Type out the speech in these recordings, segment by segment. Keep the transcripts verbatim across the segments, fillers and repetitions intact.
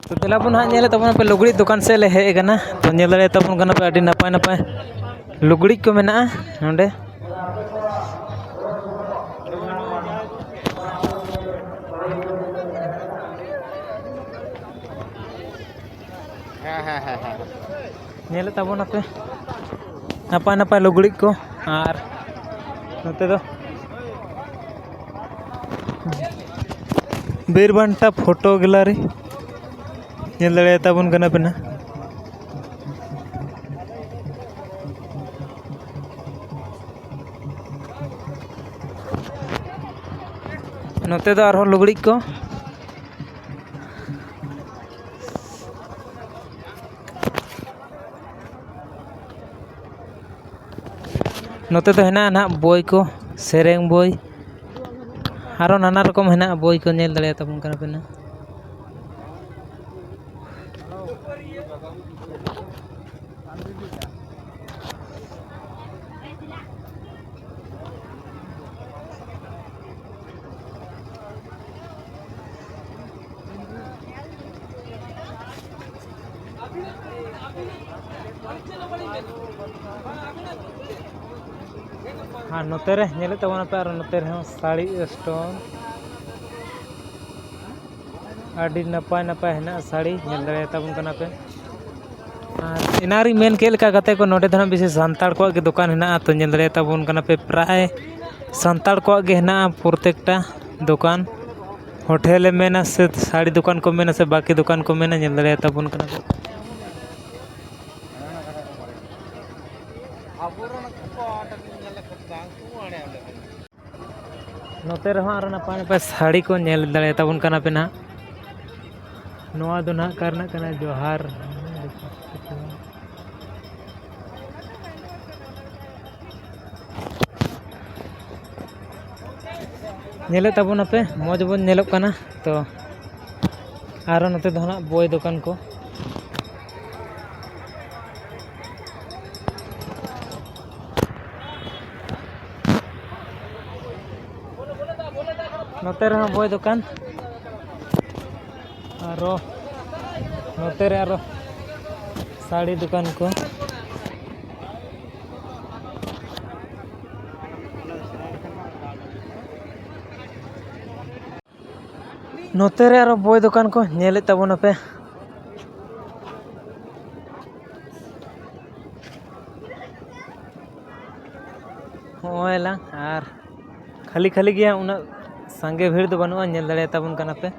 ᱛᱚ ᱫᱮᱞᱟ ᱵᱚᱱ ᱦᱟᱸᱜ ᱧᱮᱞᱮᱫ ᱛᱟᱵᱚᱱᱟ ᱯᱮ, ᱞᱩᱜᱽᱲᱤᱡ ᱫᱚᱠᱟᱱ ᱥᱮᱫ ᱞᱮ ᱦᱮᱡ ᱟᱠᱟᱱᱟ᱾ ᱛᱚ ᱧᱮᱞ ᱫᱟᱲᱮᱭᱟᱜ ᱛᱟᱵᱚᱱ ᱠᱟᱱᱟ ᱯᱮ, ᱟᱹᱰᱤ ᱱᱟᱯᱟᱭ ᱱᱟᱯᱟᱭ ᱞᱩᱜᱽᱲᱤᱡ ᱠᱚ ᱢᱮᱱᱟᱜᱼᱟ ᱱᱚᱰᱮ᱾ ᱦᱮᱸ, ᱦᱮᱸ, ᱦᱮᱸ, ᱦᱮᱸ᱾ ᱧᱮᱞᱮᱫ ᱛᱟᱵᱚᱱᱟᱯᱮ ᱱᱟᱯᱟᱭ ᱱᱟᱯᱟᱭ ᱞᱩᱜᱽᱲᱤᱡ ᱠᱚ᱾ ᱟᱨ ᱱᱚᱛᱮ ᱫᱚ ᱵᱤᱨ ᱵᱟᱱᱴᱟ ᱯᱷᱳᱴᱳ ᱜᱮᱞᱟᱨᱤ ᱧᱮᱞ ᱫᱟᱲᱮᱭᱟᱛᱟᱵᱚᱱ ᱠᱟᱱᱟ ᱯᱮ ᱱᱟᱜ᱾ ᱱᱚᱛᱮ ᱫᱚ ᱟᱨᱦᱚᱸ ᱞᱩᱜᱽᱲᱤᱡ ᱠᱚ᱾ ᱱᱚᱛᱮ ᱫᱚ ᱦᱮᱱᱟᱜᱼᱟ ᱱᱟᱦᱟᱜ ᱵᱳᱭ ᱠᱚ, ᱥᱮᱨᱮᱧ ᱵᱳᱭ, ᱟᱨᱚ ᱱᱟᱱᱟ ᱨᱚᱠᱚᱢ ᱦᱮᱱᱟᱜᱼᱟ ᱵᱳᱭ ᱠᱚ, ᱧᱮᱞ ᱫᱟᱲᱮᱭᱟᱛᱟᱵᱚᱱ ᱠᱟᱱᱟ ᱯᱮ ᱱᱟᱦᱟᱜ᱾ ᱟᱨ ᱱᱚᱛᱮ ᱨᱮ ᱧᱮᱞᱮᱫ ᱛᱟᱵᱚᱱᱟᱯᱮ, ᱟᱨ ᱱᱚᱛᱮ ᱨᱮᱦᱚᱸ ᱥᱟᱹᱲᱤ ᱥᱴᱚᱞ᱾ ᱟᱹᱰᱤ ᱱᱟᱯᱟᱭ ᱱᱟᱯᱟᱭ ᱦᱮᱱᱟᱜᱼᱟ ᱥᱟᱹᱲᱤ, ᱧᱮᱞ ᱫᱟᱲᱮᱭᱟᱛᱟᱵᱚᱱ ᱠᱟᱱᱟ ᱯᱮ᱾ ᱟᱨ ᱮᱱᱟᱝ ᱨᱤᱧ ᱢᱮᱱ ᱠᱮᱫ ᱞᱮᱠᱟ, ᱜᱟᱛᱮ ᱠᱚ, ᱱᱚᱰᱮ ᱫᱚ ᱱᱟᱦᱟᱜ ᱵᱮᱥᱤ ᱥᱟᱱᱛᱟᱲ ᱠᱚᱣᱟᱜ ᱜᱮ ᱫᱚᱠᱟᱱ ᱦᱮᱱᱟᱜᱼᱟ᱾ ᱛᱚ ᱧᱮᱞ ᱫᱟᱲᱮᱭᱟᱛᱟᱵᱚᱱ ᱠᱟᱱᱟ ᱯᱮ, ᱯᱨᱟᱭ ᱥᱟᱱᱛᱟᱲ ᱠᱚᱣᱟᱜ ᱜᱮ ᱦᱮᱱᱟᱜᱼᱟ ᱯᱨᱚᱛᱮᱠᱴᱟ ᱫᱚᱠᱟᱱ᱾ ᱦᱳᱴᱮᱞ ᱮᱢ ᱢᱮᱱᱟ ᱥᱮ ᱥᱟᱹᱲᱤ ᱫᱚᱠᱟᱱ ᱠᱚ ᱢᱮᱱᱟ ᱥᱮ ᱵᱟᱹᱠᱤ ᱫᱚᱠᱟᱱ ᱠᱚ ᱢᱮᱱᱟ, ᱧᱮᱞ ᱫᱟᱲᱮᱭᱟᱛᱟᱵᱚᱱ ᱠᱟᱱᱟ ᱯᱮ᱾ ᱱᱚᱛᱮ ᱨᱮᱦᱚᱸ ᱟᱨᱚ ᱱᱟᱯᱟᱭ ᱱᱟᱯᱟᱭ ᱥᱟᱹᱲᱤ ᱠᱚ ᱧᱮᱞ ᱫᱟᱲᱮᱭᱟᱛᱟᱵᱚᱱ ᱠᱟᱱᱟ ᱯᱮ ᱱᱟᱦᱟᱜ᱾ ᱱᱚᱣᱟ ᱫᱚ ᱱᱟᱦᱟᱜ ᱚᱠᱟ ᱨᱮᱱᱟᱜ ᱠᱟᱱᱟ? ᱡᱚᱦᱟᱨ᱾ ᱧᱮᱞᱮᱫ ᱛᱟᱵᱚᱱᱟᱯᱮ, ᱢᱚᱡᱽ ᱵᱚᱱ ᱧᱮᱞᱚᱜ ᱠᱟᱱᱟ᱾ ᱛᱚ ᱟᱨᱚ ᱱᱚᱛᱮ ᱫᱚ ᱱᱟᱦᱟᱜ ᱵᱳᱭ ᱫᱚᱠᱟᱱ ᱠᱚ᱾ ᱱᱚᱛᱮ ᱨᱮᱦᱚᱸ ᱵᱳᱭ ᱫᱚᱠᱟᱱ᱾ ᱟᱨᱚ ᱱᱚᱛᱮ ᱨᱮ ᱟᱨᱚ ᱥᱟᱹᱲᱤ ᱫᱚᱠᱟᱱ ᱠᱚ᱾ ᱱᱚᱛᱮ ᱨᱮ ᱟᱨᱚ ᱵᱳᱭ ᱫᱚᱠᱟᱱ ᱠᱚ ᱧᱮᱞᱮᱫ ᱛᱟᱵᱚᱱᱟᱯᱮ᱾ ᱦᱚᱸᱜᱼᱚᱭ ᱞᱟᱝ ᱟᱨ ᱠᱷᱟᱹᱞᱤ ᱠᱷᱟᱹᱞᱤ ᱜᱮᱭᱟ, ᱩᱱᱟᱹᱜ ᱥᱟᱸᱜᱮ ᱵᱷᱤᱲ ᱫᱚ ᱵᱟᱹᱱᱩᱜᱼᱟ, ᱧᱮᱞ ᱫᱟᱲᱮᱭᱟᱛᱟᱵᱚᱱ ᱠᱟᱱᱟ ᱯᱮ᱾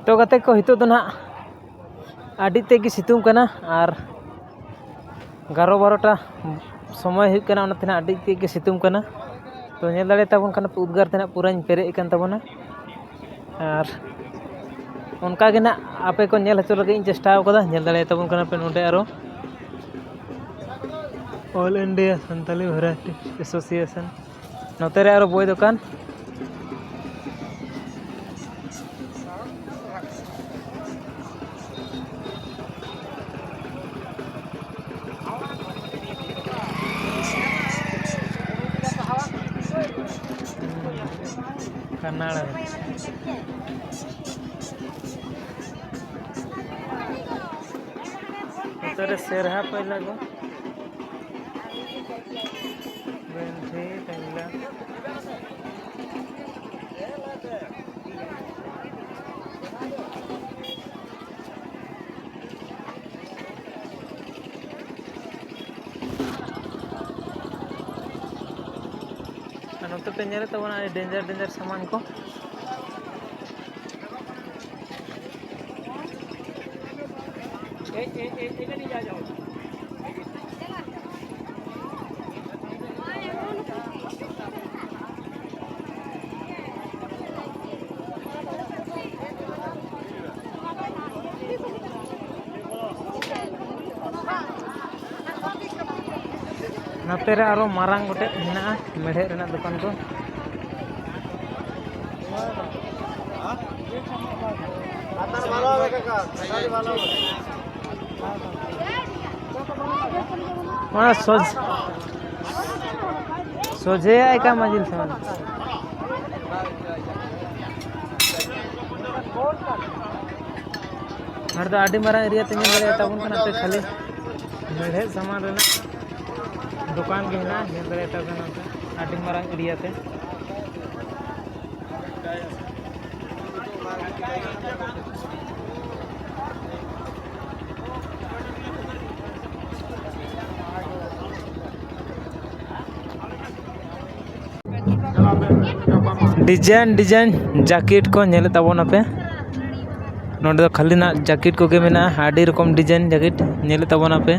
ᱛᱚ ᱜᱟᱛᱮ ᱠᱚ, ᱱᱤᱛᱚᱜ ᱫᱚ ᱱᱟᱦᱟᱜ ᱟᱹᱰᱤ ᱛᱮᱫ ᱜᱮ ᱥᱤᱛᱩᱝ ᱠᱟᱱᱟ ᱟᱨ ᱮᱜᱟᱨᱚ ᱵᱟᱨᱚᱴᱟ ᱥᱚᱢᱚᱭ ᱦᱩᱭᱩᱜ ᱠᱟᱱᱟ, ᱚᱱᱟᱛᱮ ᱱᱟᱦᱟᱜ ᱟᱹᱰᱤ ᱛᱮᱫ ᱜᱮ ᱥᱤᱛᱩᱝ ᱠᱟᱱᱟ᱾ ᱛᱚ ᱧᱮᱞ ᱫᱟᱲᱮᱭᱟᱛᱟᱵᱚᱱ ᱠᱟᱱᱟ ᱯᱮ, ᱩᱫᱽᱜᱟᱹᱨ ᱛᱮ ᱱᱟᱦᱟᱜ ᱯᱩᱨᱟᱹᱧ ᱯᱮᱨᱮᱡ ᱟᱠᱟᱱ ᱛᱟᱵᱚᱱᱟ᱾ ᱟᱨ ᱚᱱᱠᱟ ᱜᱮ ᱱᱟᱦᱟᱜ ᱟᱯᱮ ᱠᱚ ᱧᱮᱞ ᱦᱚᱪᱚ ᱞᱟᱹᱜᱤᱫ ᱤᱧ ᱪᱮᱥᱴᱟ ᱟᱠᱟᱫᱟ᱾ ᱧᱮᱞ ᱫᱟᱲᱮᱭᱟᱛᱟᱵᱚᱱ ᱠᱟᱱᱟ ᱯᱮ ᱱᱚᱰᱮ ᱟᱨᱚ All India Santali Variety Association᱾ ᱱᱚᱛᱮ ᱨᱮ ᱟᱨᱚ ᱵᱳᱭ ᱫᱚᱠᱟᱱ᱾ ᱠᱟᱱᱟᱲᱟ᱾ ᱱᱚᱛᱮ ᱨᱮ ᱥᱮᱨᱦᱟ ᱯᱟᱭᱞᱟ ᱠᱚ᱾ ᱵᱮᱱᱴᱷᱤ, ᱴᱮᱝᱞᱟ᱾ ᱟᱨ ᱱᱚᱛᱮ ᱯᱮ ᱧᱮᱞᱮᱫ ᱛᱟᱵᱚᱱᱟ ᱟᱹᱰᱤ danger danger ᱥᱟᱢᱟᱱ ᱠᱚ᱾ ᱱᱚᱛᱮ ᱨᱮ ᱟᱨᱚ ᱢᱟᱨᱟᱝ ᱜᱚᱴᱮᱡ ᱢᱮᱱᱟᱜᱼᱟ ᱢᱮᱲᱦᱮᱫ ᱨᱮᱱᱟᱜ ᱫᱚᱠᱟᱱ ᱠᱚ᱾ ᱚᱱᱟ ᱥᱚᱡᱽ-, ᱥᱚᱡᱷᱮ ᱟᱭ ᱠᱟ ᱢᱟᱹᱡᱷᱤ ᱥᱟᱢᱟᱱ᱾ ᱱᱚᱰᱮ ᱫᱚ ᱟᱹᱰᱤ ᱢᱟᱨᱟᱝ ᱮᱨᱤᱭᱟ ᱛᱮ ᱧᱮᱞ ᱫᱟᱲᱮᱭᱟᱜ ᱛᱟᱵᱚᱱ ᱠᱟᱱᱟ ᱯᱮ, ᱠᱷᱟᱹᱞᱤ ᱢᱮᱲᱦᱮᱫ ᱥᱟᱢᱟᱱ ᱨᱮᱱᱟᱜ ᱫᱚᱠᱟᱱ ᱜᱮ ᱦᱮᱱᱟᱜᱼᱟ᱾ ᱧᱮᱞ ᱫᱟᱲᱮᱭᱟᱜ ᱛᱟᱵᱚᱱ ᱠᱟᱱᱟ ᱯᱮ ᱟᱹᱰᱤ ᱢᱟᱨᱟᱝ ᱮᱨᱤᱭᱟ ᱛᱮ᱾ ᱰᱤᱡᱟᱭᱤᱱ ᱰᱤᱡᱟᱭᱤᱱ ᱡᱟᱠᱮᱴ ᱠᱚ ᱧᱮᱞᱮᱫ ᱛᱟᱵᱚᱱᱟᱯᱮ᱾ ᱱᱚᱰᱮ ᱫᱚ ᱠᱷᱟᱹᱞᱤ ᱱᱟᱜ ᱡᱟᱠᱮᱴ ᱠᱚᱜᱮ ᱢᱮᱱᱟᱜᱼᱟ, ᱟᱹᱰᱤ ᱨᱚᱠᱚᱢ ᱰᱤᱡᱟᱭᱤᱱ ᱡᱟᱠᱮᱴ ᱧᱮᱞᱮᱫ ᱛᱟᱵᱚᱱᱟᱯᱮ᱾